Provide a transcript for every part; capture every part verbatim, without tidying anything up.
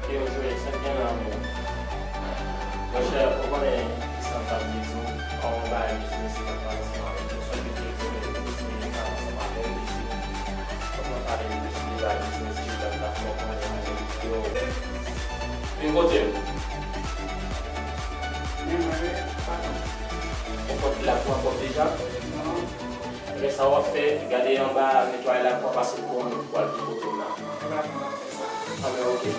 Yo jwe, sa k gen nan mo. Monchè, ou konnen ki sa m t ap di tou, pa w bay biznis pa ansanm avèk yo. Sa ki te di, men biznis pa ansanm avèk yo, isit. Fòk mwen pale de biznis, de bay biznis, ki jan m ta fè w konnen avèk yo. Vin kote m. Men mwen, patwon. Ou konn ki lakou a pwòp deja? Non. Ebyen, sa w ap fè, gade anba, netwaye lakou a, pase pou mwen, pou al pou kote m nan. Anben, oke.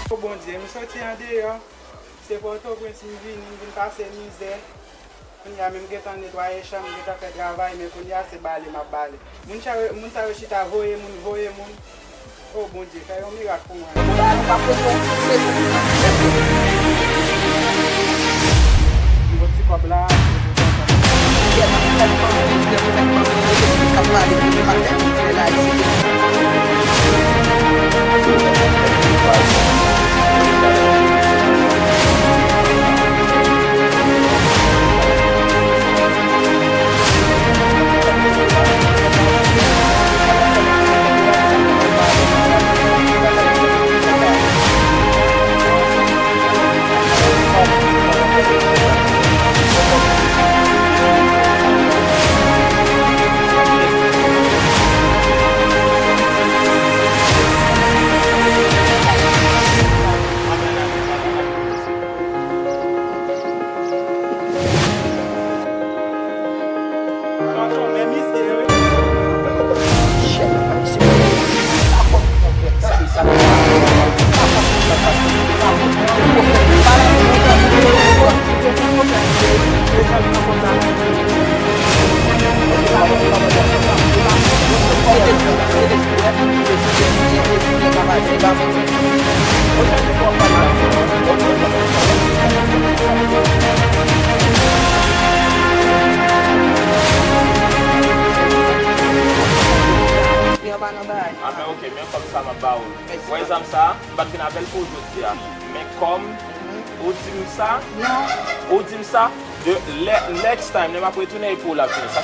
O Bondye, m soti andeyò. Se Pòtoprens m vini, m vin pase mizè. Kounye a menm gentan netwaye chanm, m gentan fè travay, men kounye a se bale m ap bale. Moun sa yo, moun sa yo chita voye moun, voye moun. O Bondye, fè yon mirak pou mwen. Pou bagay nou pa pote w, se pou. Yon ti kòb la. Yè, m ap tèlman, tèlman, tèlman, tèlman, tèlman, k ap pale pou maten, lè la, isit. Anben, oke, men kòb sa m ap ba ou. Wè zam sa, m pa t vin avè l pou ou jodi a. Men kòm ou di m sa, ou di m sa, the le- next time, lè m ap retounen, e pou ou l ap vini. Sa